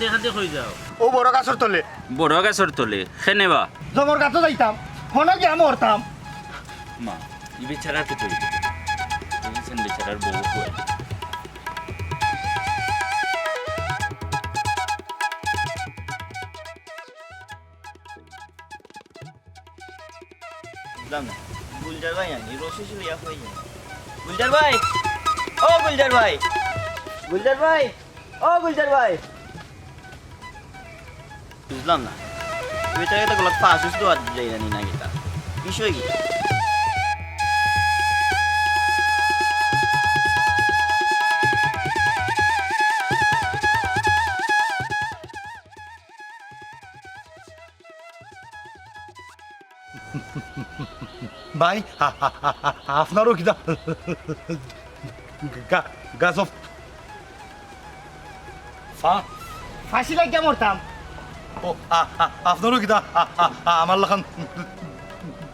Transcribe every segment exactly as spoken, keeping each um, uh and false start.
দেখা দিয়ে কই যাও? ও বড় গাছর তলে। বড় গাছর তলে? কেনে বা? জবর গাছো যাইতাম, হনো গিয়া মরতাম। মা, ই বেচারার কিতা অইছে? দেখছেন বেচারার বউ কই? বুঝলাম না। গুলজার ভাই আনি, রশি সিলিয়া কই যায়? গুলজার ভাই! ও গুলজার ভাই! গুলজার ভাই! ও গুলজার ভাই! বুঝলাম না। তুই তো এটা গলত পা আসিস তো আর যাই জানি না কিতা। বিষয় কিতা? ভাই, আ-, আ-, আ-, আ-, আপনারও কিতা গা-, গাছ অফ ফা-, ফাঁসি লাগিয়া মরতাম। ও, আ-, আ-, আপনারও কিতা আ-, আ-, আ-, আমার লাখান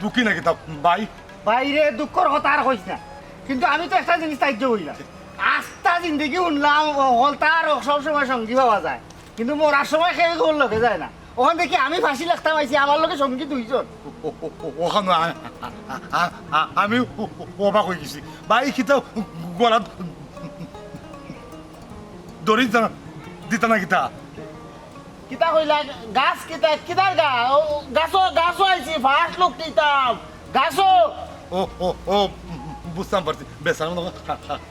দুঃখী না কিতা ভাই? ভাই রে, দুঃখর কথা আর কইস না, কিন্তু আমি তো একটা জিনিস তাইজ্য অইলাম। আস্তা জিন্দেগি হুনলাম, ও হকলতার সব সময় সঙ্গী পাওয়া যায়। কিন্তু মরার সময় কেউ কেউর লগে যায় না। অখান দেখি আমি ফাঁসি লাগতাম আইছি, আমার লগে সঙ্গী দুইজন। ও, ও, ও, অখান আ-, আ-, আ-, আ-, আমি অ-, অ-, অবাক অই গেছি। ভাই, কিতা গলা দড়ি দিতা না, দিতা না কিতা? কিতা কইলা? গাছ কিতা? কিতার গা-, ও, গাছো, গাছো আইছি, ফাঁস লুক দিতাম। গাছো। ও, ও, ও, বুঝতাম পারছি। বেচারা মনে হয় খা-, খা-,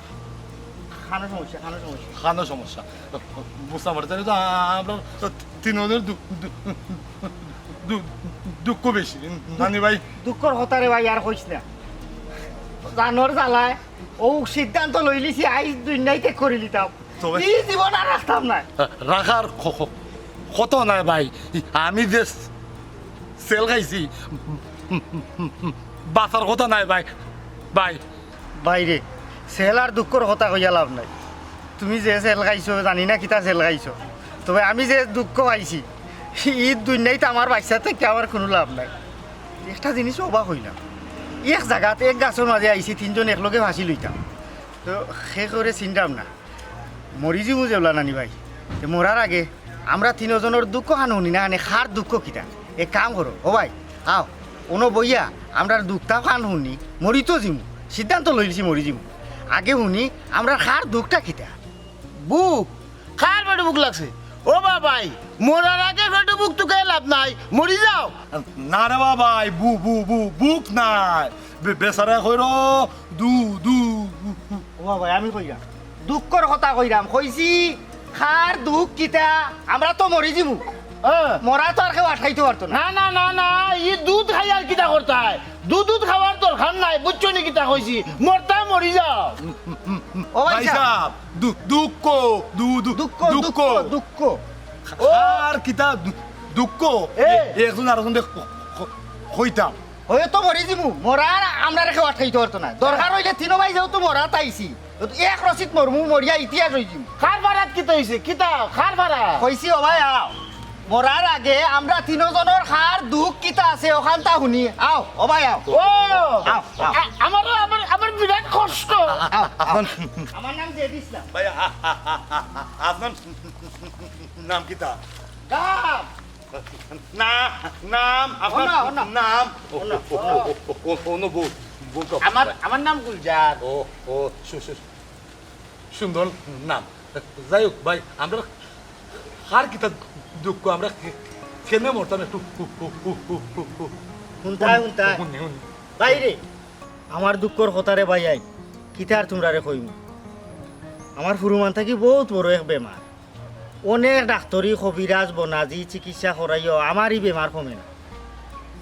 খানো সমস্যা, খানো সমস্যা। খানো সমস্যা। বুঝতাম পারছি। তাহলে তো আ-, আমরা তিনজনের দু-, দু-, দু-, দুঃখ বেশি, নানি ভাই। দুঃখর কথা রে ভাই, আর কইস না। জানোর জ্বালায় ও সিদ্ধান্ত লইলিছি, আইজ দুনিয়া ত্যাগ করিলিতাম। তবে ই জীবন আর রাখতাম না। রাখার খ-, খ-, কথা নাই ভাই, আমি যে সেল খাইছি, বাঁচার কথা নাই ভাই, ভাই। ভাই রে, সেল আর দুঃখর কথা কইয়া লাভ নাই। তুমি যে সেল খাইছো, জানি না কিতা সেল খাইছো, তবে আমি যে দুঃখ পাইছি, ই দুনিয়াত আমার বাচ্চা থাকি আমার কুনু লাভ নাই। একটা জিনিস অবাক অইলাম, এক জাগাত এক গাছর মাঝে আইছি, তিনজন একলগে ফাঁসি লইতাম, তো হে করে চিনতাম না। মরি যিমু যেবলা নানি ভাই, তে মরার আগে আমরা তিনজনর দুঃখ খান হুনি না, আনে কার দুঃখ কিতা? এক কাম করো, ও ভাই, আও, অনো বইয়া আমরার দুঃখটা খান হুনি, মরি তো যিমু, সিদ্ধান্ত লইলিছি মরি যিমু। আগে হুনি, আমরার কার দুঃখটা কিতা? বুক? কার পেটো বুক লাগছে? ও বাবাই, মরার আগে পেটো বুক তুকাইয়া লাভ নাই, মরি যাও। না রে বাবাই, বু-, বু-, বু-, বুক নাই। বে-, বেচারা কইরো, দু, দু। ও বাবাই, আমি কইরাম। দুঃখর কথা কইরাম, কইছি, কার দুঃখ কিতা? আমরা তো মরি যিমু। হ্যাঁ। মরা তো আর কেউ আটকাইতো পারতো না। না, না, না, না, ই দুধ খাইয়া আর কিতা করতায়? দুধ, দুধ খাওয়ার দরকার নাই, বুঝছো নি কিতা কইছি? মরতায় মরি যাও। ও ভাই ভাই সাহেব। সাহেব, দু-, দুঃখ, দু-, দু-, দুঃখ, দুঃখ। দুঃখ, দুঃখ। ও। আর কিতা দু-, দুঃখ? এ। এ-, একজন আরেকজনরে ক-, ক-, কইতাম। অয় তো মরি যিমু, মরার আমরারে কেউ আটকাইতো পারতো না। দরকার অইলে তিনো ভাই যেহেতু মরাত আইছি, তো এক রশিত মরমু, মরিয়া ইতিহাস অই যিমু। কার ফারাত কিতা অইছে? কিতা? কার ফারা? কইছি, ও ভাই, আও। মরার আগে আমরা তিনজনর কার দুঃখ কিতা আছে, অখানতা হুনি। আও, ও ভাই, আও। ও! আও, আও। আ-, আমারও, আমার, আমার বিরাট কষ্ট। আও, আও। আমার নাম জেড ইসলাম। ভাই, আ-, আ-, আ-, আ-, আ-, আপনার নাম কিতা? গাম। না, নাম, আপনার অন্য, অন্য। নাম। অন্য, ও, ও, অন্য। ও, ও, ও, অন্য বউ, বউ তো। আমার, আমার নাম গুলজার। ও, ও, সু-, সু-, সুন্দর নাম। যাই হোক ভাই, আমরা কার কিতা দুঃখ, আমরা কে-, কেনে মরতাম একটু হু-, হু-, হু-, হু-, হু-, হু-, হুনতায়, হুনতায়। হুনি, হুনি। ভাই রে, আমার দুঃখর কথা রে ভাই আই, কিতা আর তুমরারে কইমু? আমার ফুরুমান থাকি বউত বড় এক বেমার। অনেক ডাক্তরি, কবিরাজ, বনাজি চিকিৎসা করাইও আমার ই বেমার কমে না।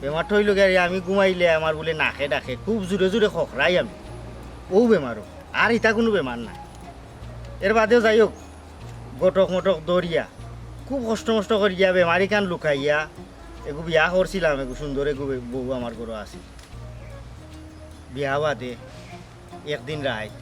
বেমারটা অইলো গিয়া রে, আমি ঘুমাইলে আমার বুলে নাকে ডাকে, খুব জোরে জোরে খকরাই আমি। অউ বেমারও, আর ইতা কুনু বেমার নায়। এর বাদেও যাই হোক, গটক মটক ধরিয়া, খুব কষ্ট মষ্ট করিয়া বেমারিখান লুকাইয়া এগু বিয়া করছিলাম, এগু সুন্দর এগু বে-, বউ আমার ঘরো আছিল। বিয়া বাদে একদিন রাইত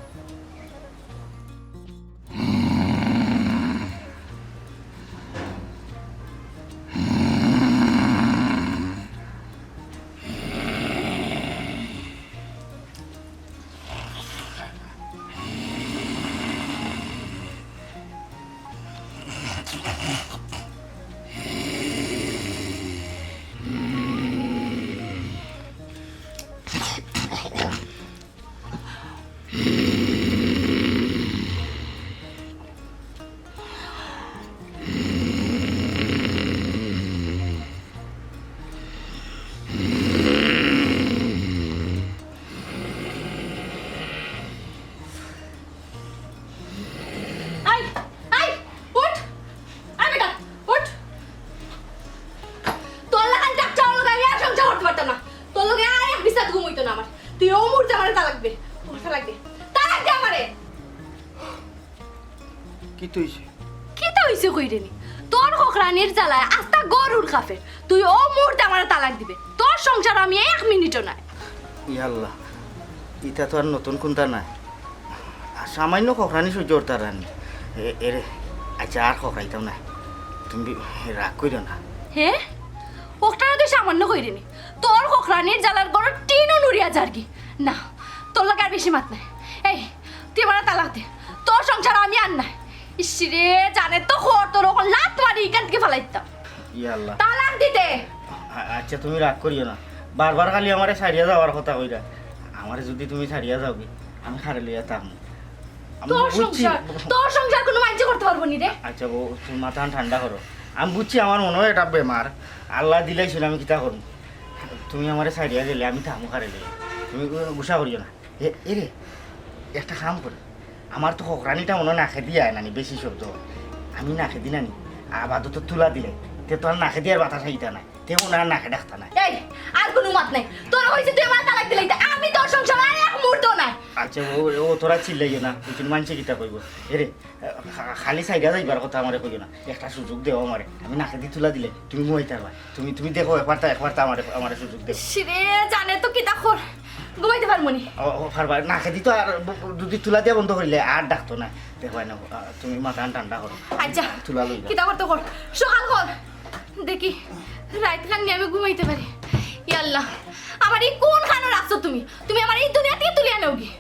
আরে তালাক দে, ওর তালাক দে, তালাক দে আমারে। কিতা অইছে? কিতা অইছে কইরে নি? তোর হকরানির জ্বালায় আস্তা ঘর উড়কাফের। তুই অউ মুহূর্তে আমারে তালাক দিবে। তোর সংসার আমি এক মিনিটও নাই। ইয়া আল্লাহ, ইটা তো আর নতুন কুন্তা নায়। আর সামান্য হকরানি সহ্য করতাম পারি না। এ, এরে, আচ্ছা, আর হকরাইতাম না। তুমি রাগ করিও না। হে? অটারে তুই সামান্য কইরে নি? তোর হকরানির জ্বালার ঘরর টিনও নুড়িয়া যারগি। না, তোর লগে আর বেশি মাত নাই। এই, তুই আমারে তালাক দে। তোর সংসার আমি আর নাই। ইস রে, জানে তো খর, তোর অখন লাত মারি ইখান থাকি ফালাই দিতাম। ইয়া আল্লাহ। তালাক দিতে। আ-, আচ্ছা, তুমি রাগ করিও না। বারবার খালি আমারে ছাড়িয়া যাওয়ার কথা কইরা। আমারে যুদি তুমি ছাড়িয়া যাওগি, আমি কারে লইয়া থাকমু? আমি তোর বুঝছি। সংসার, তোর সংসার কুনু মাইনষে করতে পারবো নি রে। আচ্ছা বউ, তুমি মাথাখান ঠান্ডা করো। আমি বুঝছি আমার মনো অয় এটা বেমার। আল্লায় দিলাইছইন, আমি কিতা করমু? তুমি আমারে ছাড়িয়া গেলে আমি থাকমু কারে লইয়া। তুমি গুসা করিও না। এ, এরে, একটা কাম করি। আমার তো হকরানিটা মনো অয় নাকেদি আয় না নি, বেশি শব্দ অয়। আমি নাকেদি না নি, আপাতত তুলা দিলে, তে তো আর নাকেদি আর বাতাস আইতা নায়। তে মনো অয় আর নাকে ডাকতা নায়। এই, আর কুনু মাত নাই। তোরে কইছি তুই আমারে তালাক দিলাইতে, আমি তোর সংসার আর এক মুহূর্ত নাই। আচ্ছা, ও, ও তোরা চিল্লাইও না, বুঝছনি মাইনষে কিতা কইবো। এরে, খা-, খালি ছাড়িয়া যাইবার কথা আমারে কইও না, একটা সুযোগ দেও আমারে। আমি নাকেদি তুলা দিলে তুমি ঘুমাইতায় পারবায়। তুমি, তুমি দেখো, একবারতা, একবারতা আমারে, আমারে সুযোগ দেও। ইস রে, জানে তো কিতা খর, ঘুমাইতে পারমু নি। ও, ও, পারবায়। নাকেদি তো আর ব-, ব-, যুদি তুলা দিয়া বন্ধ করিলে আর ডাকতো নায়। দেখবায় না, আ, তুমি মাথাখান ঠান্ডা করো। আচ্ছা, তুলা লইবা। কিতা করতে কর, সকাল কর। দেখি, রাইতখান নি আমি ঘুমাইতে পারি। ইয়া আল্লাহ, আমারে ই কুন খানো রাখছো তুমি? তুমি আমারে ই দুনিয়া থাকি তুলিয়া নেওগি।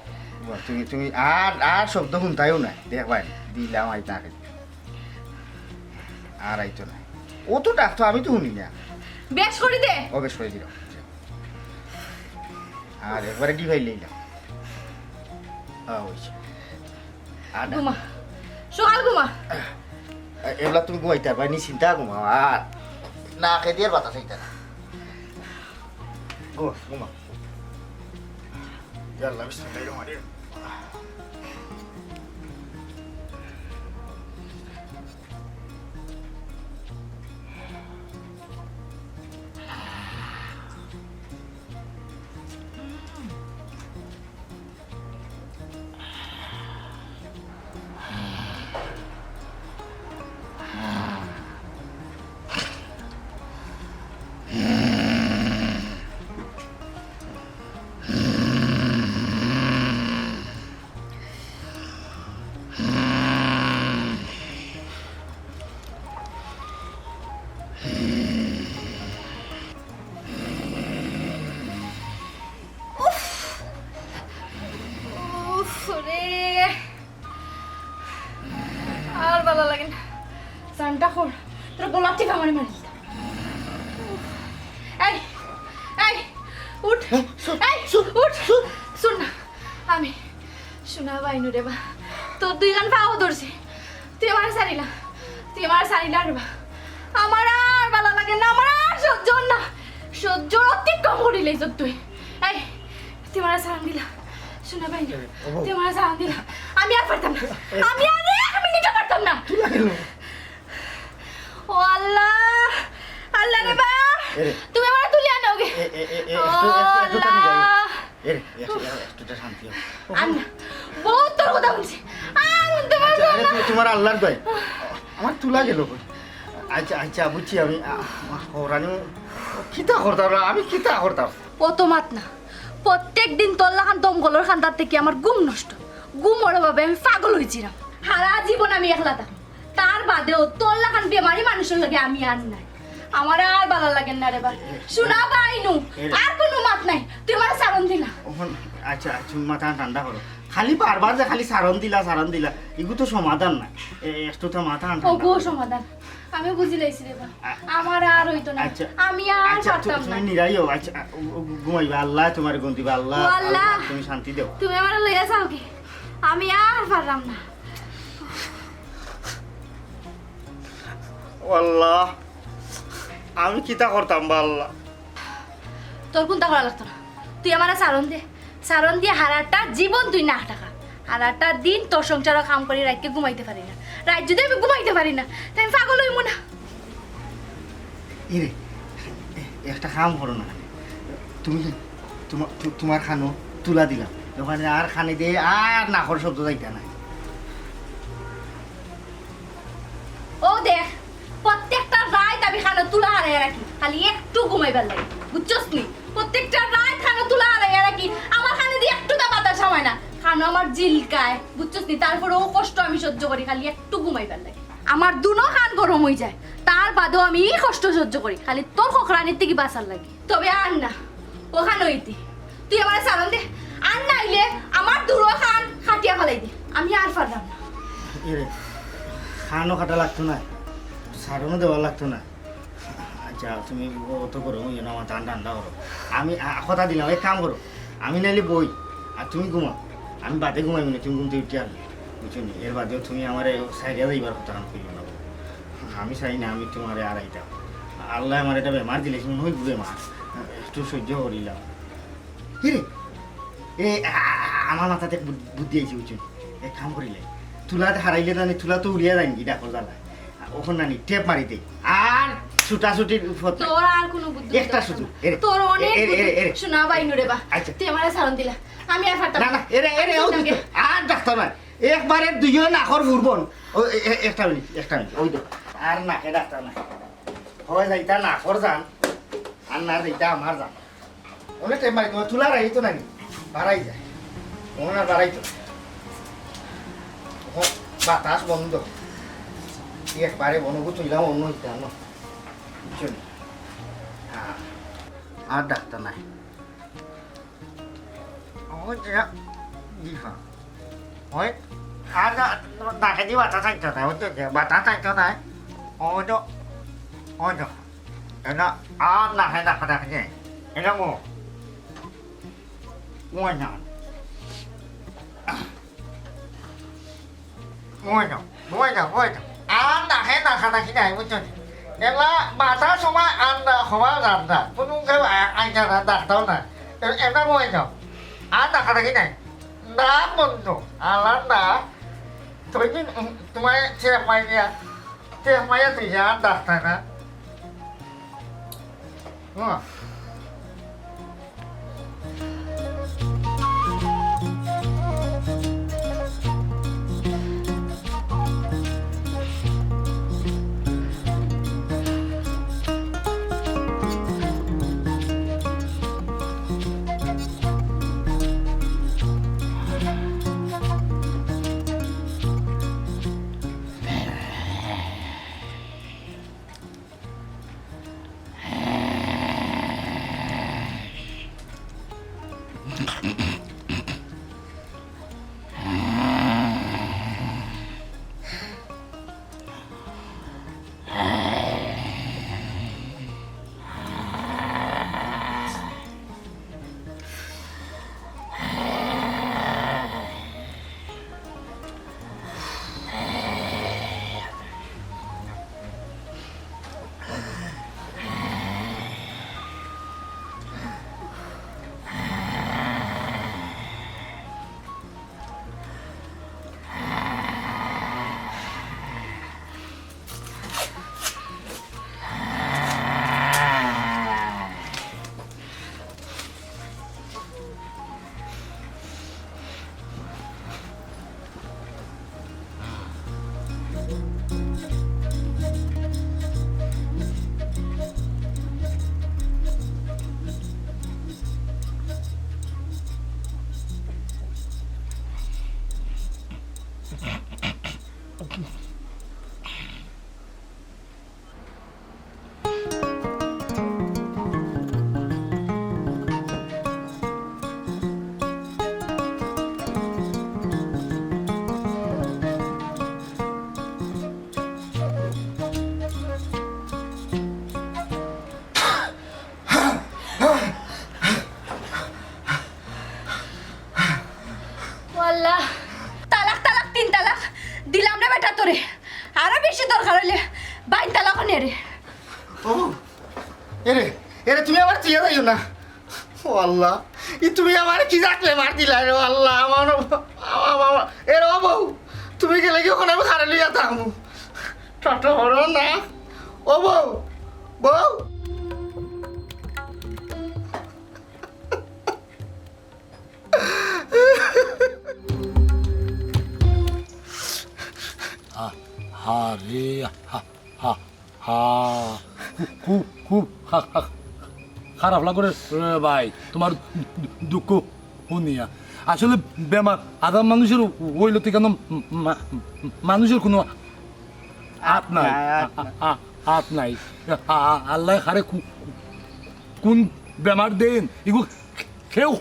বাহ, তুমি, তুমি আর, আর শব্দ হুনতায়ও না। দেখবায়, দিলাম আইজ নাকেদি। আর আইতো নায়। ও তো ডাকতো, আমি তো হুনি না। বেশ করি দে। ও বেশ করি দিলাম। আর একবারে ডিভাই লইলাম। আ, অইছে। আর ডাক। ঘুমা। সকাল ঘুমা। এ-, এবলা তুমি ঘুমাইতায় পারবায় নি, নিশ্চিন্তা ঘুমাও। আর নাকেদি আর বাতাস আইতা নায়। ঘুমা, ঘুমা। ইয়া আল্লাহ, বিসমিল্লাহির রহমানির রহিম। উফ! উফ রে! আর ভালা লাগে না। জানটা খর, তোর গলা টিপা মারি মারি দিতাম। এই, এই, উঠ। হ্যাঁ, শু-, এই, শু-, উঠ। শু-, শুন না, আমি সোনা বাইনু রে বা, তোর দুইখান পাও ধরছি, তুই আমারে ছাড়িলা, তুই আমারে ছাড়িলা রে বা। আমার আর ভালা লাগে না, আমার আর সহ্য অর না, সহ্য অতিক্রম করিলাইছস তুই। এই, তুই আমারে ছাড়ন দিলা, সোনা বাইনু, এ, ওগো। তুই আমারে ছাড়ন দিলা, আমি আর পারতাম না, এ। আমি আর এক মিনিটও পারতাম না। তুই লাগে লো। ও আল্লাহ, আল্লাহ রে বা, এ রে। তুমি আমারে তুলিয়া নেওগি। এ, এ, এ, এ, ও একটু, একটু, একটু আল্লাহ। তাড়াতাড়ি যাও। এ রে, একটু, একটু, একটু শান্তি হও। আর না, বউত তোর কথা হুনছি। আর হুনতে পারতাম আচ্ছা, আরে, না। তু-, তুমার আল্লাহর দোয়াই। আমার তুলা গেল কই? আচ্ছা, আচ্ছা, বুঝছি আমি। আ, আ, ও রানী, কিতা করতাম রে? আমি কিতা করতাম? অত মাত না। প্রত্যেক দিন তোর লাখান দমকলর কান্দাত থাকি আমার ঘুম নষ্ট। ঘুমর অভাবে আমি পাগল অইছিলাম। হারা জীবন আমি একলা থাকমু। তার বাদেও তোর লাখান বেমারি মানুষর লগে আমি আর নাই। আমার আর ভালা লাগে না রে বা। সোনা বাইনু, এ রে। আর কুনু মাত নাই। তুই আমারে ছাড়ন দিলা। অখন, আচ্ছা, আচ্ছা, মাথা ঠান্ডা করো। খালি বারবার যে খালি ছাড়ন দিলা, ছাড়ন দিলা, ইগু তো সমাধান না। এ, একটু তো মাথা ঠান্ডা ওগো করো। সমাধান। আমি বুঝিলাইছি রে বা। আ-, আমার আর অইতো না। আচ্ছা। আমি আর আচ্ছা, তু-, পারতাম তুমি না। নিরাই অও। আচ্ছা, আ, ও, ও, ঘুমাইবা, আল্লায় তুমারে ঘুম দিবা, আল্লাহ, ও আল্লাহ। আল্লাহ, তুমি শান্তি দেও। তুমি আমারে লইয়া যাওগি। আমি আর পারলাম না। ও আল্লাহ, আমি কিতা করতাম বা আল্লাহ? তোর কুন্তা করা লাগতো না, তুই আমারে ছাড়ন দে। ছাড়ন দিয়া হারাটা জীবন তুই না থাকা। হারাটা দিন তোর সংসারো কাম করি, রাইতকে ঘুমাইতে পারি না। রাইত যুদি আমি ঘুমাইতে পারি না, তে আমি পাগল অইমু না? এরে, এ-, একটা কাম করো না। তুমি তুমা-, তু-, তুমার খানো তুলা দিলাম, অখান আর কানে দিয়া আর নাকর শব্দ যাইতা নায়। অউ দেখ, প্রত্যেকটা রাইত আমি কানো তুলা হারাইয়া রাখি, খালি একটু ঘুমাইবার লাগি, বুঝছস নি? প্রত্যেকটা রাইত কানো তুলা হারাইয়া রাখি, আমার কানে দি একটুতা বাতাস হামায় না, কানো আমার ঝিলকায়, বুঝছস নি? তারপরেও কষ্ট আমি সহ্য করি, খালি একটু ঘুমাইবার লাগি। আমার দুনো কান গরম অইযায়, তার বাদেও আমি ই কষ্ট সহ্য করি, খালি তোর খকরানির থাকি বাঁচার লাগি। তবে আর না, অখান অইতে তুই আমারে ছাড়ন দে, আর নাইলে আমার দুনো কান কাটিয়া ফালাই দে, আমি আর পাররাম না। এরে, কানও কাটা লাগতো নায়, ছাড়নও দেওয়া লাগতো নায়। আচ্ছা, তুমি অত করো, অউ না, আমার ধান ঠান্ডা করো। আমি আ, কথা দিলাম, এক কাম করো, আমি নাইলে বই, আর তুমি ঘুমাও, আমি বাদে ঘুমাইমু নে, তুমি ঘুম থাকি উঠিয়া আইলে, বুঝছো নি? এর বাদেও তুমি আমারে ছাড়িয়া যাইবার কথা কান কইও না। আমি চাই না আমি তুমারে হারাইতাম। আল্লায় আমারে একটা বেমার দিলাইছে, মনে অয় বেমার, একটু সহ্য করিলাও। কিরে, এ, আ, আ, আমার মাথাত এক বুদ-, বুদ্ধি আইছে, বুঝছো নি? এক কাম করিলে, তুলাত হারাইলে জানি, তুলা তো উড়িয়া যায়নি, ডাকর জ্বালায়। অখন নানি, টেপ মারি দেই। আর ছুটাছুটির পথ নাই। তোর আর কুনু বুদ্ধি একটা দরকার শুধু, না। এরে, তোর অনেক এরে, এরে, বুদ্ধি। এরে। শোনা বাইনু রে বা। আচ্ছা। তুই আমারে ছাড়ন দিলা। আমি আর পারতাম না। না, না, এরে, এরে, ও একদম দুটো। আর ডাকতাম না। একবারে দুইও নাকর বুরবন। ও, এ, এ, একটা মিনিট, একটা মিনিট। অউ দেখ। আর নাকে ডাকতাম না। অয় যাইতা নাকর জান, আর না যাইতা আমার জান। অনেক টেপ মারি, তুমার তুলা রাইতো নানি, বাড়াই যায়। অখন আর বাড়াইতো না। অখন বাতাস বন্ধ। একবারে বন্ধ, তুইলাম অন্য হইতে আনো। বুঝছো নি? হ্যাঁ। আর ডাকতা নাই। অয় যে, জি হ্যাঁ। অয়, আর না, নাকে দি বাতাস আইতো না, বুঝছো নি? বাতাস আইতো না। অয় তো, অয় তো। এটা আর নাকে ডাকা ডাকি নেই। এটা মো। ময় না। ময় না, ময় না, ময় না। আর নাকে ডাকা ডাকি নাই, বুঝছো নি? এলা বাতাস সময় আর না, হওয়া আর না। কুনু কেউ আ-, আইতা না, ডাকতাও না। এ-, এটা ময় না। আর ডাকা ডাকি নাই। না বন্ধু, আলা না। তুই কি, উম, তুমার ছেলে পাই দিয়া, ছেলে পাইয়া তুই যা ডাক্তার না। হুম। ও আল্লাহ, তালাক, তালাক, তিন তালাক দিলাম রে বেটা তোরে। আরো বেশি দরকার অইলে বাইন তালাক নে রে। ও, এরে, এরে, তুমি আমারে থুইয়া যাইও না। ও আল্লাহ, ই তুমি আমারে কি জাত বেমার দিলায় রে, ও আল্লাহ, আমার, আমার, আমার, এরে ও বউ, তুমি গেলে কি অখন আমি কারে লইয়া থাকমু? ছোট বড় না, ও বউ, বউ। আরে, হা, হা, হা। খুব, খুব খা-, খা-, খারাপ লাগলো রে ভাই, তুমার দুঃখ হুনিয়া। আসলে বেমার আজাদ মানুষর অইলে তো কেন মা-, মানুষর কুনু আত নাই। আত নাই, আত নাই। আ-, আ-, আল্লায় কারে কু-, কুন বেমার দেইন, ইগু কেউ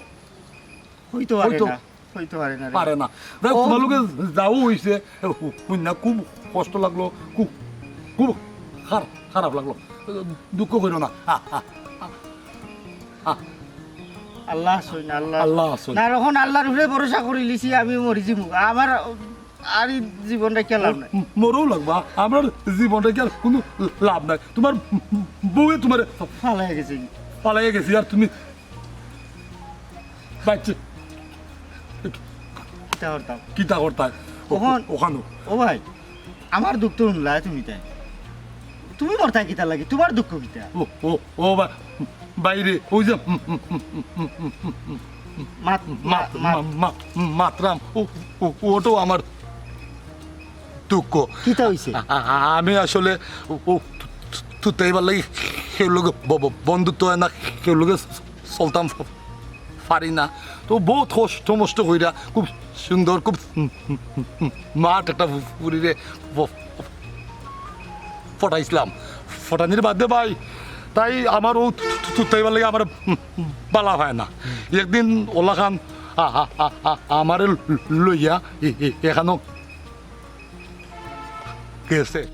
কইতো পারে না। কইতো পারে না রে। পারে না। যাই হোক, ও। তুমার লগে যাও অইছে, হুনিয়া খুব কষ্ট লাগলো, খুব, খুব খার-, খারাপ লাগলো। দুঃখ করিও না। আ, আ, আ, আ। আল্লাহ আছইন, আল্লাহ। আল্লাহ আছইন। না, অখন আল্লার উপরে ভরসা করিলিছি, আমি মরি যিমু। আমার আর ই জীবন রাখিয়া লাভ নাই। ম-, মরও লাগবা, আমরার জীবন রাখিয়া কুনু লাভ নাই। তুমার বউয়ে তুমারে ফালাইয়া গেছে। ফালাইয়া গেছে, আর তুমি বাইচ্চে কিতা করতাম? কিতা করতায়? ও-, অখন অখানো। ও ভাই, আমার দুঃখ তো হুনলায় তুমি তাই। তুমি মরতায় কিতার লাগি? তুমার দুঃখ কিতা? ও, ও, ও বা-, বাইরে, ওই যে মাত-, মাত-, মাত-, মাত-, মা-, মা-, মাতরাম, ও, ও, ওটাও আমার দুঃখ। কিতা অইছে? আ-, আ-, আমি আসলে ও, ও, তু-, তু-, তুতাইবার লাগি কেউর লগে ব-, ব-, বন্ধুত্ব অয় না, কেউর লগে চ-, চলতাম ফ-, পারি না। তো বউত কষ্ট মষ্ট কইরা খুব সুন্দর, খুব smart একটা ফু-, ফুরিরে ফ-, ফ-, ফটাইছলাম। ফটানির বাদে ভাই, তাই আমার ও তু-, তু-, তুতাইবার লাগি আমার বালা পায় না। একদিন অলাখান আ-, আ-, আ-, আ-, আমারে ল-, লইয়া এ-, এ-, এখানো গেছে।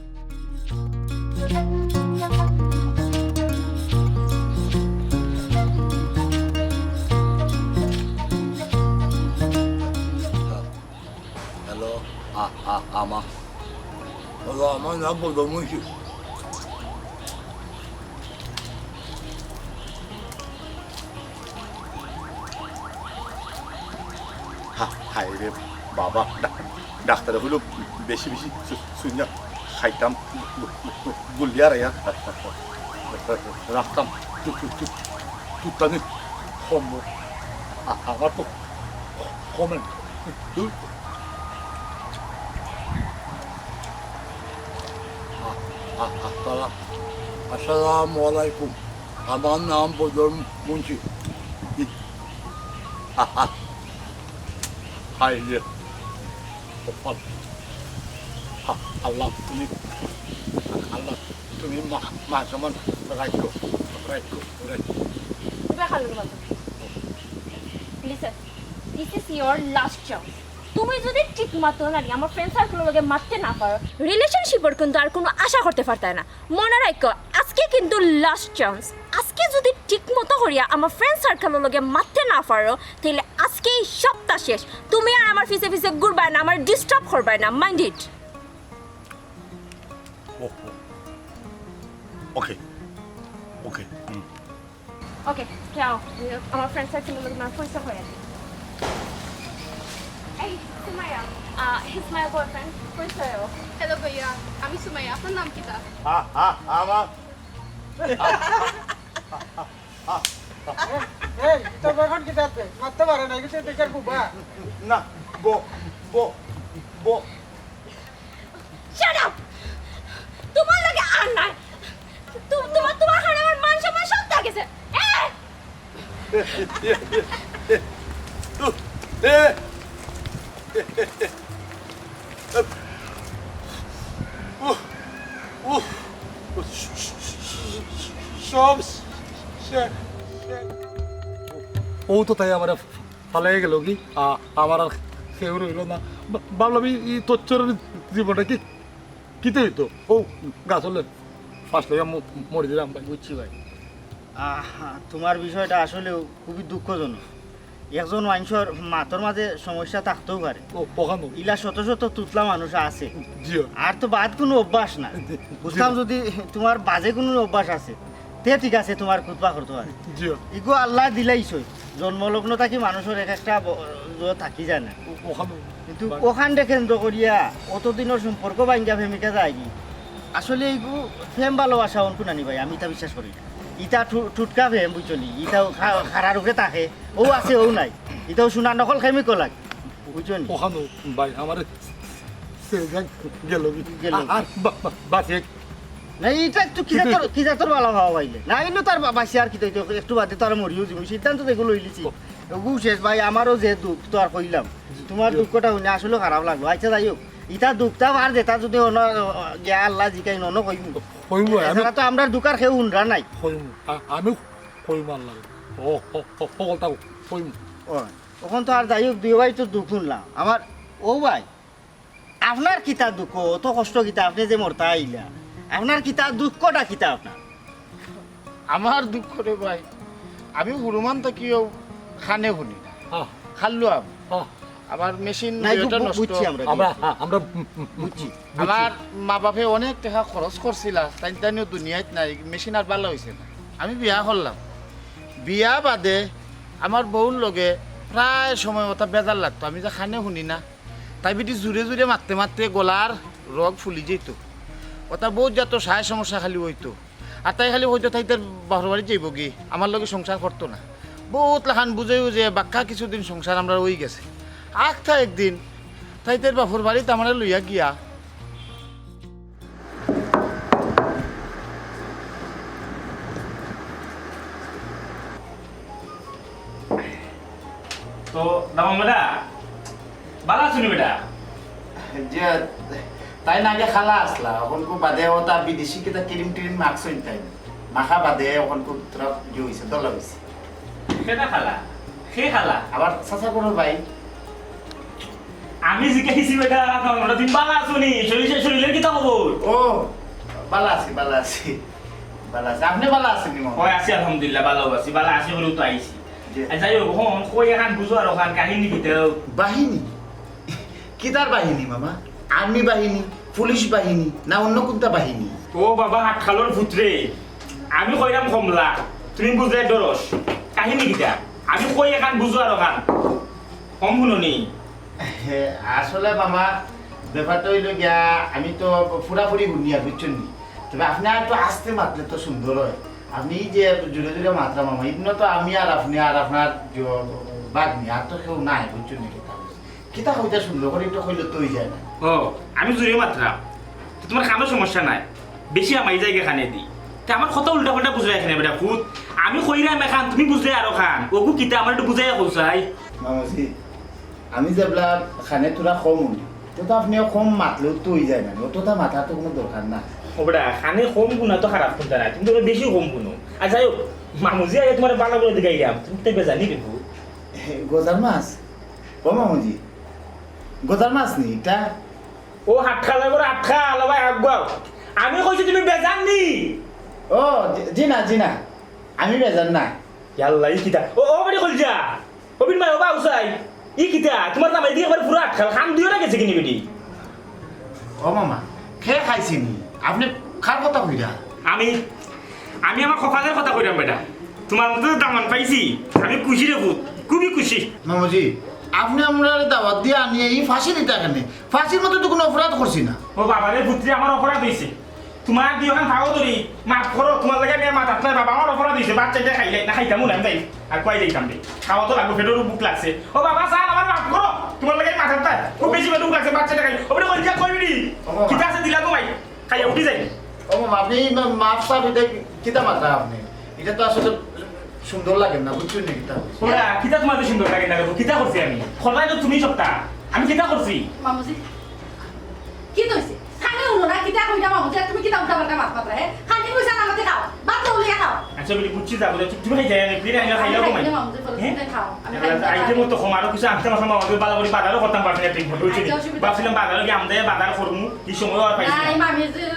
হ্যালো, আ-, আ-, আমা। হ্যালো, আমার নাম বদরমুন্সি। হা-, হায় রে বাবা, ডা-, ডাক্তারে কইলো বেশি বেশি চু-, চুইনা খাইতাম, গুলিয়া রাইয়া রাখতাম, তু-, তু-, তু-, তুতানি কমবো। আ-, আমার তো কমে না। ধুর। আ-, আ-, আসসালাম, আসসালামু আলাইকুম। আমার নাম বদরমুন্সি। আ-, আ-, হায় রে। কপাল। আ-, আল্লাহ, তুমি, আল্লাহ, তুমি মা-, মান সম্মান রাখো, রাখো, রাখো। তুমি খালো না তো। Listen, this is your last chance. তুমি যদি ঠিক মতো নারে আমার friend circle লগে মাততে না পারো, relationship-র কিন্তু আর কুনু আশা করতে পারতায় না। মনে রাখো, আজকে কিন্তু last chance। আজকে যদি ঠিক মতো করিয়া আমার friend circle লগে মাততে না পারো, তাইলে আজকেই সবটা শেষ। তুমি আর আমার পিছে পিছে ঘুরবায় না, আমার disturb করবায় না, mind it। O, O. Okay, okay, হুম। Okay, যাও, আমার friend circle লগে আমার পরিচয় হয়ে যাবে। এই, সুমাইয়া, আহ, he's my boyfriend, পরিচয় হও। Hello ভাইয়া, আমি সুমাইয়া, আপনার নাম কিতা? আ, আ, আমার এই, তোর boyfriend কিতা আছে? মাততে পারে না, কিছু দেখার খুব, হ্যাঁ? না, বো, বো, বো। Shut up! তোমার লগে আর নাই। তু-, তোমার, তোমার কারণে আমার মান সম্মান সব গেছে। এ! এ! উহ, উহ, সব শেষ, শেষ। ও তো তাই আমারে ফালাই গেল কি? আ-, আমার আর কেউ রইল না। বা-, ভাবলাম এই, এই তচ্ছরের জীবনটা কি, কিতা অইতো? ও গাছলে ফাঁস লইয়া ম-, মরি দিলাম ভাই। বুঝছি ভাই। আহ, তোমার বিষয়টা আসলেও খুবই দুঃখজনক। একজন মানষর মাতর মাঝে সমস্যা থাকতেও পারে। ও, অখানো। ইলা শত শত তুতলা মানুষ আছে। জি। আর তো বাদ কুনু অভ্যাস না। জি। বুঝতাম যদি তোমার বাজে কুনু অভ্যাস আছে, তে ঠিক আছে, তোমার কুতবা করতে পারে। জি। ইগু আল্লায় দিলাইছইন। জন্মলগ্ন থাকি মানষর এক একটা ব-, জ থাকি যায় না। ও-, অখানো। কিন্তু বাদ- অখানরে কেন্দ্র করিয়া অতদিনর সম্পর্ক ভাঙ্গিয়া প্রেমিকা যায়গি। আসলে ইগু প্রেম ভালোবাসা অনকু নানি ভাই, আমি ইতা বিশ্বাস করি না। ইতা ঠু-, ঠুটকা প্রেম, বুঝছো নি? ইতাও খা-, খারার উপরে থাকে। ও আছে, ও নাই। ইতাও সোনার নকল chemical লাগে। বুঝছো নি? অখানো ভাই, আমারে গেল। গেল। আর বা-, বা-, বাঁচে। না, ইটা একটু কি জাতর, কি জাতর বালা ভাবা পাইলে? না, ইনো তার বা-, বাঁচি আর কিতা, একটু বাদে তো আর মরিও যিমু। সিদ্ধান্ত তো এগু লইলিছি। ওগু শেষ ভাই, আমারও যে দুখ তো আর কইলাম। তুমার দুঃখটা হুনি আসলে খারাপ লাগলো। আচ্ছা, যাই হোক, ইতা দুখটা আর যেতা যুদি অনো, গিয়া আল্লায় জিকাইন অনো কইমু। কইমু, আমি এছাড়া তো আমরার দুখ আর কেউ হুনরা নাই। কইমু, আ-, আমি কইমু আল্লায়। ও, ও, ও, ও, তাও কইমু। ও, অখন তো আর যাই হোক, দুই ভাই তো দুখ হুনলাম। আমার, ও ভাই, আপনার কিতা দুখ, অত কষ্ট কিতা, আপনে যে মরতা আইলা, আপনার কিতা দুখটা কিতা আপনার? আমার দুখ রে ভাই, আমি হুরুমান থাকিও খানে হুনি না। হ্যাঁ। খাল্লু আম। হ্যাঁ। আমার মেশিন নাই, দুইটা বু-, নষ্ট। বুঝছি আমরা, আমরা, বুঝছি। হ্যাঁ, আমরা, উম, উম, উম, বুঝছি। বুঝছি। আমার মা বাপে অনেক টেকা খরচ করছিলা, তাইন তাইনও দুনিয়াত নাই, মেশিন আর বালা অইছে না। আমি বিয়া করলাম, বিয়া বাদে আমার বউর লগে প্রায় সময় অতা বেজার লাগতো, আমি যে খানে হুনি না। তাই বেটি জুরে জুরে মাততে মাততে গলার রগ ফুলি যাইতো। অতা বউত জাতর সায় সমস্যা খালি অইতো। আর তাই খালি কইতো তাই তার বাপর বাড়িত যাইবোগি, আমার লগে সংসার করতো না। বউত লাখান বুঝাইও যে বাক্কা কিছুদিন সংসার আমরার অইগেছে। আখতা একদিন তাই তার বাপর বাড়িত আমারে লইয়া গিয়া তো, দামান বেটা, বালা আছো নি বেটা? যে, তাইন আগে খালা আছলা, অখন কু বাদে অতা বিদেশি কিতা ক্রিম টিরিম মাখছইন তাইন। মাখা বাদে অখন কু থুড়া ইয়ে অইছে, দলা অইছে। কেটা খালা? কে খালা? আবার চাচা বড় ভাই। আমি জিকাইছি বেটা, দামান বেটা, তুমি বালা আছো নি? শরীর, শরীরের কিতা খবর? ও, বালা আছি, বালা আছি। বালা আছি। আপনে বালা আছইন নি, মামা? অয়, আছি আলহামদুলিল্লাহ, বালা আছি, বালা আছি করিউ তো আইছি। জি। আর যাই হোক, অখন কই এখান বুঝো আর অখান কাহিনী কিতা? বাহিনী? কিতার বাহিনী, মামা? আর্মি বাহিনী, পুলিশ বাহিনী, না অন্য কুনতা বাহিনী? ও বাবা, আটখালর পুতরে, আমি কইরাম কমলা, তুমি বুঝলে ডরস। কাহিনী কিতা? আমি কই এখান বুঝো আর অখান। কম হুনো নি? হে, আসলে মামা, ব্যাপারটা অইলো গিয়া, আমি তো পুরাপুরি হুনিয়ার, বুঝছইন নি? তবে আপনে আর একটু আস্তে মাতলে তো সুন্দর অয়। আপনে এই যে জুরে জুরে মাতরা মামা, ইনো তো আমি আর আপনে আর আপনার জ-, ভাগ্নি, আর তো কেউ নাই, বুঝছইন নি? কিতা কিতা কইতা সুন্দর করি একটু কইলে তো অই যায় না। ও, আমি জুরে মাতরাম। তো তুমার কানো সমস্যা নাই। বেশি হামাই যায়গি কানেদি। তে আমার কথা উল্টা পাল্টা বুঝরায় কেনে বেটা পুত। আমি কইরাম এখান, তুমি বুঝরায় আরোখান। অগু কিতা আমারে একটু বুঝাইয়া কও চাই। মামুজি, আমি যেবলা কানে থুড়া কম হুনি, তে তো আপনে কম মাতলেও তো অই যায় না, অততা মাতার তো কুনু দরকার না। ও বেটা, কানে কম হুনা তো খারাপ কুনতা নায়, তুমি তো বেশি কম হুনো। আর যাই হোক, মামুজি আইয়া তুমারে বালা করি জিগাইরাম, তুমি তো বেজার নি রে পুত? হে, গজার মাছ? ও মামুজি, গজার মাছ নি ইটা? ও হাতখালা করে হাতখালা ভাই আগুয়াও। আমি কইছি তুমি বেজার নি? ও, জি, জি না, জি না। আমি বেজার না। ইয়াল্লা, ই কিতা? ও, ও বেটি কইলজা। ও বিন ভাই, ও বাউসাই। ই কিতা? তুমার জামাইদি একবারে পুরা আটখাল, কান দুইওটা গেছে গি নি বেটি? ও মামা, কে খাইছে নি? আপনে কার কথা কইরা? আমি, আমি আমার কপালর কথা কইরাম বেটা। তুমার মতো দামান পাইছি, আমি খুশি রে পুত, খুবই খুশি। মামুজি, আপনে আমরারে দাওয়াত দিয়া আনিয়া ই ফাঁসি দিতা কেনে? ফাঁসির মতো তো কুনু অপরাধ করছি না। ও বাবা রে পুত্রে, আমার অপরাধ অইছে। তুমার দুইওখান পাও ধরি, মাফ করো, তুমার লাগি আমি আর মাতাত নায় বাবা, আমার অপরাধ অইছে, বাচ্চাটা খাইলাই না, খাইতামও না, আমি যাই, আর কই যাইতাম রে, খাওয়া তো লাগবো, পেটর ভুক লাগছে। ও বাবা, চান, আমার মাফ করো, তুমার লাগি আমি মাতাত নায়, খুব বেশি পেটর ভুক লাগছে, বাচ্চাটা খাই, ও বেটা, কই যা, কই বেটি? ও বাবা। কিতা আছে দিলা তো ভাই, খাইয়া উঠি যাই। ও মামা, আপনে ই মা-, মাফ সাফ ইটা কিতা মাতরা আপনে? ইটা তো আসলে সুন্দর লাগে না, বুঝছইন নি কিতা? ওরা, কিতা তুমার তো সুন্দর লাগে না রে, কিতা করছি আমি? খোদাই তো তুমি সবটা, আমি কিতা করছি? মামুজি, কিতা অইছে? কানে হুনো না, কিতা কইরা মামুজি, তুমি কিতা উল্টা পাল্টা মাত মাতরা, হে? কানে কইছা না, আমারে খাও, ভাত লও লইয়া খাও। আচ্ছা, বেটি, বুঝছি, যাবো, তুমি খাই যাই, আমি ফিরে আইলে খাইলাও আমি খাই ঘুমাই। না, মামুজি, বলো, হ্যাঁ? তুমি খাও, আমি খাই না, আইতে খাও। মতো কম, আরো কিছু আনতে পারতাম, আমাদের বালা করি বাজারও করতাম পারছি না ঠিক মতো, বুঝছি? আচ্ছা, অসুবিধা বাপছিলাম নাই। বাজারও গিয়ে আমদাই বাজার করমু, এই সময় আর পাইছি না। না, এই মামিজির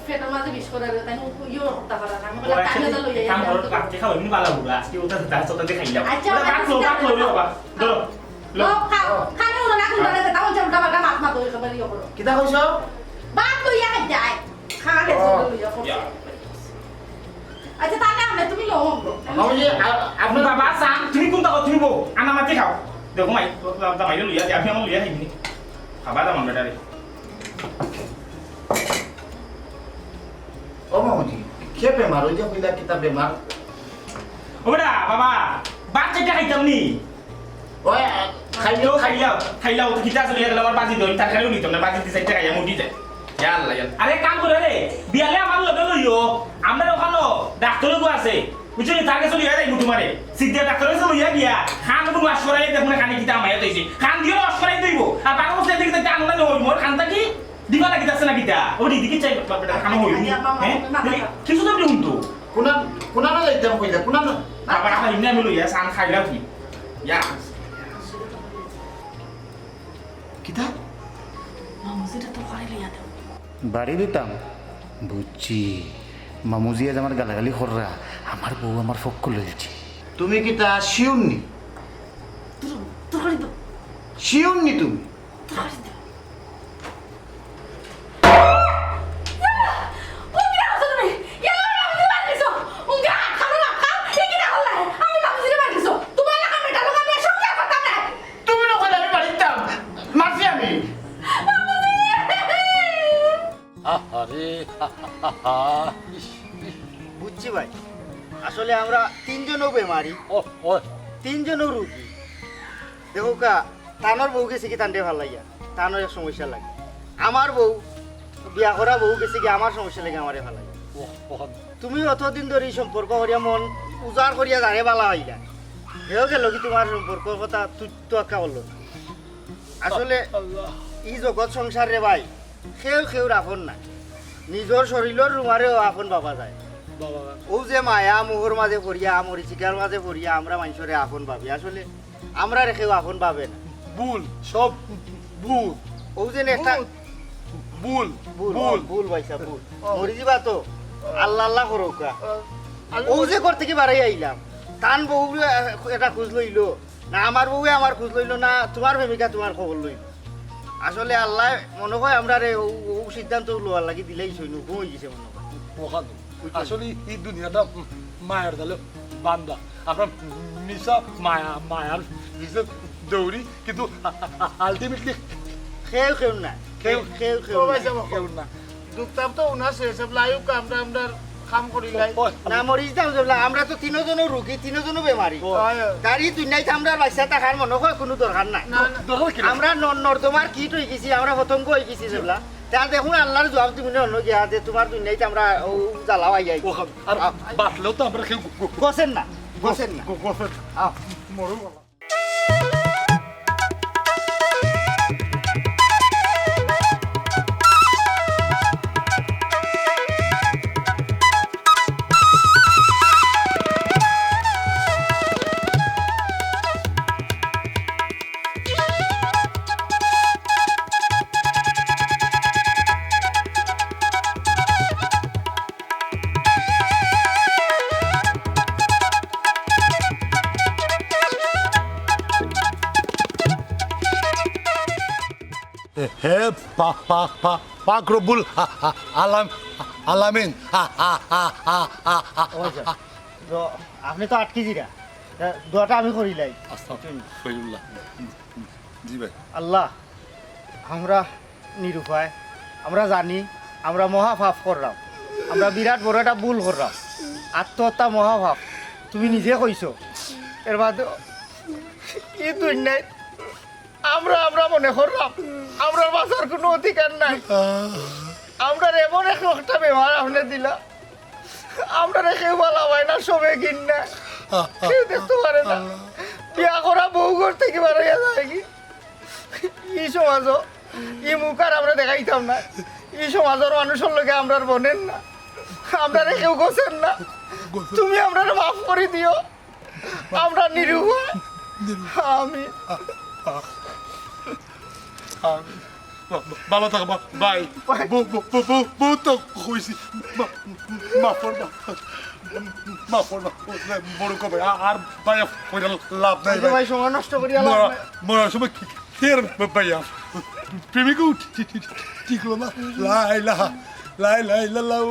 পেটর মাঝে বিষ করে দিও, তাই ইয়ে করতে পারে না। আমি বললাম, আচ্ছা, কানে তো লইয়া কাম যাও। করো, রাত্রে খাও, এমনি বালা বুড়া, আজকে ওটা যা, ওটা দিয়ে খাইলাম। আচ্ছা, ওটা আচ্ছা, বাদ লো, আচ্ছা, বাদ লো, আচ্ছা। বাবা। ধরো, লো। ও, খাও, খাও। খানে ওরা না কুন্তা লাগে, তাও উল্টা পাল্টা মাত মাত ওই সবার ইয়ে করো। কিতা কইছো? বাদ লইয়া খাই যায়। খানে ও। সব লইয়া করো। ইয়া। আচ্ছা, তাহলে আমরা তুমি লো। মামুজি, আ-, আপনে বাবা, সান, তুমি কুন্তা করো, তুমি বউ, আনা মাতি খাও। দেখো মাই, তো, তো, তো, মাইরে লইয়া দে, আমি আমার লইয়া খাইনি। খাবা দাম আমরা ডাইরেক্ট। ও মামুজি, কে বেমার? ওই যে কইলা কিতা বেমার? ও বেটা, বাবা, ভাত চাইটা খাইতাম নি? ওই, আ, খাইলেও খাইলাম, খাইলাম, তো কিতা চলিয়া গেল আমার বাজি দই, তার কারণে নিতাম না, বাজি দিছে, টাকা মুটি যায়। ইয়া আল্লাহ, ইয়া আল্লাহ। আরে কাম করে রে, বিয়ালে আমার লগে লইও, আমরা ওখানো ডাক্তারও গো আছে, বুঝলি, তার কাছে লইয়া যাইবো তোমারে। সিদ্ধা ডাক্তার কাছে লইয়া গিয়া, খান গুলো ওয়াশ করাই দেখুন, খানে কিতা আমায় তৈছে। খান দিয়ে ওয়াশ করাই দইবো, আর বারো বছর দেখি দেখতে আনন্দ হই, মোর খানটা কি? দিবা লাগি যাচ্ছে না কিতা? ও দিদি কি চাই? বাবা, খানো হই। আরে, আব্বা, হ্যাঁ? মা, মা, দিদি, মা। কিছু তো আপনি হুনতো। কোনা, কোনা না যাইতাম কইলা, কোনা না? বাবা, আমার ইমনি আমি লইয়া, সান খাইলাম কি? ইয়া। কিতা? মামুজিটা তো ঘরে লইয়া দেও। বাড়ি দিতাম? বুঝছি। মামুজি আজ আমার গালাগালি কররা, আমার বউ আমার পক্ষ লইছে। তুমি কিতা শিউর নি? তোর, তোর ঘরে দেও। শিউর নি তুমি? তোর ঘরে দেও। তুমি না কইলে আমি বাড়িতাম, মারছি আমি। আরে, বুঝছি ভাই, আসলে আমরা তিনজনও বেমারি, ও, ও। তিনজনও রুগী। দেখো কা, তানর বউ গেছে কি তানরে ভালাইয়া, তানর এক সমস্যা লাগে। আমার বউ বিয়া করা বউ গেছে কি আমার সমস্যা লাগে, আমারে ভালাইয়া। ও, ও। তুমি অতদিন ধরে এই সম্পর্ক করিয়া মন উজাড় করিয়া যারে বালা হইলা, হেও গেল কি তোমার সম্পর্ক কথা তুই তো আক্কা করলো না। আসলে আল্লাহ। এই জগৎ সংসার রে ভাই, কেউ কেউর আপন নাই। নিজর শরীলর রুমারেও আপন ভাবা যায়। বাবা। ও যে মায়া মোহর মাঝে পড়িয়া, মরিচিকার মাঝে পড়িয়া আমরা মানষরে আপন ভাবি। আসলে আমরারে কেউ আপন ভাবে না। ভুল, সব ভুল। ও যে একটা ভুল, ভুল, ভুল, ভুল। ভুল ভাই সাহেব, ভুল। ও। মরি যিবা তো, আল্লাহ আল্লাহ করউক্কা। ও, আমি ও মরি যে ঘর থাকি বারই আইলাম, তান বউ এটা খোঁজ লইলো, না আমার বউয়ে আমার খোঁজ লইলো, না তোমার প্রেমিকা তোমার খবর লইলো। আসলে আল্লাহ মনে হয় আমরারে ও, ও সিদ্ধান্ত লওয়ার লাগি দিলেই সইন, ঘুম হয়ে গেছে মনে হয়। ওখান বুঝছো? আসলে এই দুনিয়াটা মায়ার জালে বান্ধা। আমরা মিছা মায়া, মায়ার পিছে দৌড়ি, কিন্তু ultimately কেউ কেউ না। কেউ কেউ কেউ ও ভাই না। সাহেব, কেউ না। দুঃখ তাপ তো উনার শেষ, সব লাইভ আমরা, আমরা কাম করি লাই। ও, না, মরিচ দাম জবলা, আমরা তো তিনজনও রুগী, তিনজনও বেমারি। ও। হয়, হয়। গাড়ি দুনিয়াইতে আমরার বাচ্চা থাকার মনে হয় কোনো দরকার নাই। না, না। দরকার কি? আমরা ন-, নর্দমার কীট হয়ে গেছি, আমরা পতঙ্গ হয়ে গেছি জবলা। তা দেখুন আল্লাহর জবাব দিবি না অন্য গিয়া যে তোমার দুনিয়াইতে আমরা ও জ্বালাও আই আই। ও, আর আ- বাঁচলেও তো আমরা কেউ গো-, গো-, গোসেন না, গোসেন না। গো-, গোসেন না। আ। মরু বাবা। হে পা-, পা-, পা-, পাক রব্বুল আ-, আ-, আলাম-, আলামিন। আ-, আ-, আ-, আ-, আ-, আ-, ও আচ্ছা। তো আপনি তো আটকি জিরা। তা দোয়াটা আমি করিলাই। আস্তাগফিরুল্লাহ। জি ভাই। আল্লাহ, আমরা নিরুপায়, আমরা জানি আমরা মহা পাপ করলাম, আমরা বিরাট বড় একটা ভুল করলাম, আত্মহত্যা মহা পাপ। তুমি নিজে কইছো, এর বাদে এই দুনিয়ায় আমরা, আমরা মনে করলাম আমরার বাঁচার কোনো অধিকার নাই। আমরার এমন এক একটা বেমার আপনি দিলা, আমরারে কেউ ভালা পায় না, সবে ঘিন্না, কেউ দেখতে পারে না। বিয়া করা বউ ঘর থাকি বারইয়া যায় কি? ই সমাজও, ই মুখ আর আমরা দেখাইতাম না। ই সমাজর মানুষর লগে আমরার বনেন না, আমরারে কেউ গোসেন না। তুমি আমরারে মাফ করি দিও, আমরা নিরুপায়। আমি বা-, বা-, ভালো থাকো, বা-, ভাই। ভাই। বউ, বউ, বউ, বউ, বউ তো কইছি। মা-, মাফ করবা। মাফ করবা। বড় কবে, আ-, আর ভাই, কইরা লাভ নাই, আরে ভাই। ভাই, সময় নষ্ট করিয়া লাভ মরা, নাই। মরার সময় কি, কি আর ভাইয়া? প্রেমিকও ঠি-, ঠি-, ঠি-, ঠিক হলো না। লা ইলাহা, লা ইলাহা ইল্লাল্লাহু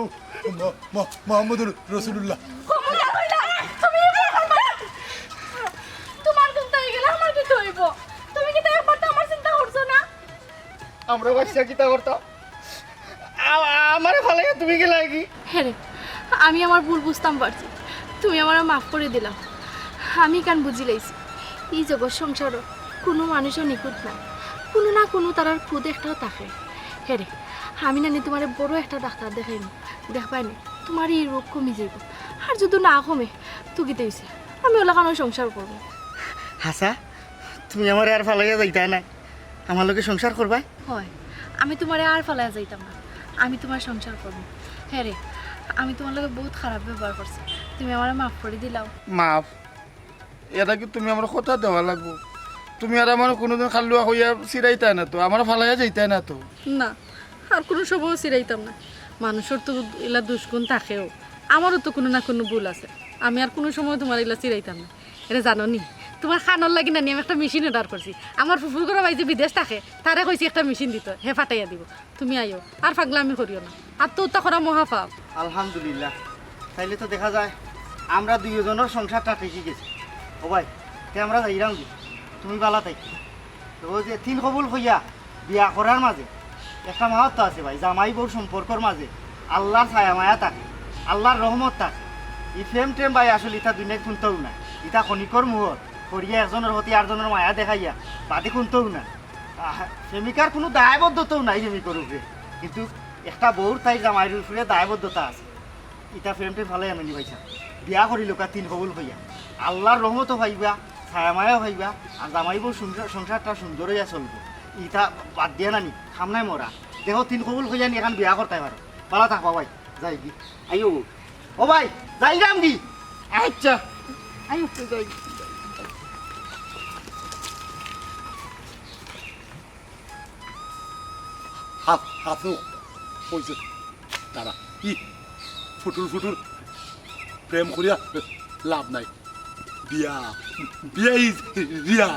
ম-, ম-, মুহাম্মাদুর রাসূলুল্লাহ। খবরদার কইলা, তুমি এগুলা করবা না। তোমার চিন্তা হয়ে গেলে আমার কি হইব? তুমি কি তাই একবার তো আমার চিন্তা করছো না? আমরা বাচ্চা কিতা করতাম? আ-, আমারে ফালাইয়া তুমি গেলা কি? হ্যাঁ রে, আমি আমার ভুল বুঝতাম পারছি, তুমি আমারে মাফ করে দিলাও। আমি কান বুঝি লাইছি, এই জগৎ সংসারও কুনু মানুষও নিখুঁত না, কুনু না কুনু তারার খুঁত একটাও থাকে। হে রে, আমি নানি তুমারে বড় একটা ডাক্তার দেখাইমু, দেখবায় নি, তুমার ই রোগ কমি যাইবো। আর যুদি না কমে, তো কিতা অইছে, আমি অলাখানো সংসার করমু। হাছা, তুমি আমারে আর ফালাইয়া যাইতায় নায়, আমার লগে সংসার করবায়? অয়, আমি তুমারে আর ফালাইয়া যাইতাম না, আমি তুমার সংসার করমু। হে রে, আমি তুমার লগে বউত খারাপ ব্যবহার করছি, তুমি আমারে মাফ করি দিলাও। মাফ? ইটা কি তুমি আমারে কথা দেওয়া লাগবো? তুমি আর আমারে কুনুদিন কাল্লুয়া কইয়া ছিড়াইতায় না তো, আমারে ফালাইয়া যাইতায় না তো? না, আর কুনু সময়ও ছিড়াইতাম না। মানুষর তো ইলা দুষগুণ থাকেও, আমারও তো কুনু না কুনু ভুল আছে। আমি আর কুনু সময় তুমারে ইলা ছিড়াইতাম না। এরে জানো নি, তুমার কানর লাগি নানি আমি একটা মেশিন অর্ডার করছি। আমার ফুফুর ঘরর ভাই যে বিদেশ থাকে, তারে কইছি একটা মেশিন দিতো, হে ফাটাইয়া দিবো। তুমি আইও, আর ফাগলামি করিও না। আত্মহত্যা করা মহাপাপ। আলহামদুলিল্লাহ, তাইলে তো দেখা যায় আমরা দুইওজনর সংসারটা টিকি গেছে। ও ভাই, তে আমরা যাইরাম গি, তুমি বালা থাইকো। তো অউ যে তিন কবুল কইয়া বিয়া করার মাঝে একটা মাহাত্ম্য আছে ভাই, জামাই বউর সম্পর্কর মাঝে আল্লার ছায়া মায়া থাকে, আল্লার রহমত থাকে। ই প্রেম টেম ভাই আসলে ইতা দুনিয়াত কুন্তাউ না, ইতা ক্ষণিকর মোহর, করিয়া একজনর প্রতি আরজনর মায়া দেখাইয়া বাদে কুন্তাউ না। আহ, প্রেমিকার কুনু দায়বদ্ধতাও নাই প্রেমিকর উপরে, কিন্তু একটা বউর তাইর জামাইর উপরে দায়বদ্ধতা আছে। ইতা প্রেম টেম ফালাই আননি ভাইসাব, বিয়া করিলউক্কা তিন কবুল কইয়া, আল্লার রহমতও পাইবা, ছায়া মায়াও পাইবা, আর জামাই বউর সংসার, সংসারটা সুন্দর অইয়া চলবো। ইতা বাদ দিয়া নানি, কাম নাই মরা। দেখো তিন কবুল কইয়া নি এখান বিয়া করতায় পারো। বালা থাকবা ভাই, যাইগি। আইও। ও ভাই, যাইরাম গি। আচ্ছা। আইও। যাই। হাফ, হাফু। অইছে। তারা কি ফুটুর ফুটুর প্রেম করিয়া লাভ নাই। বিয়া, বিয়া is রিয়া।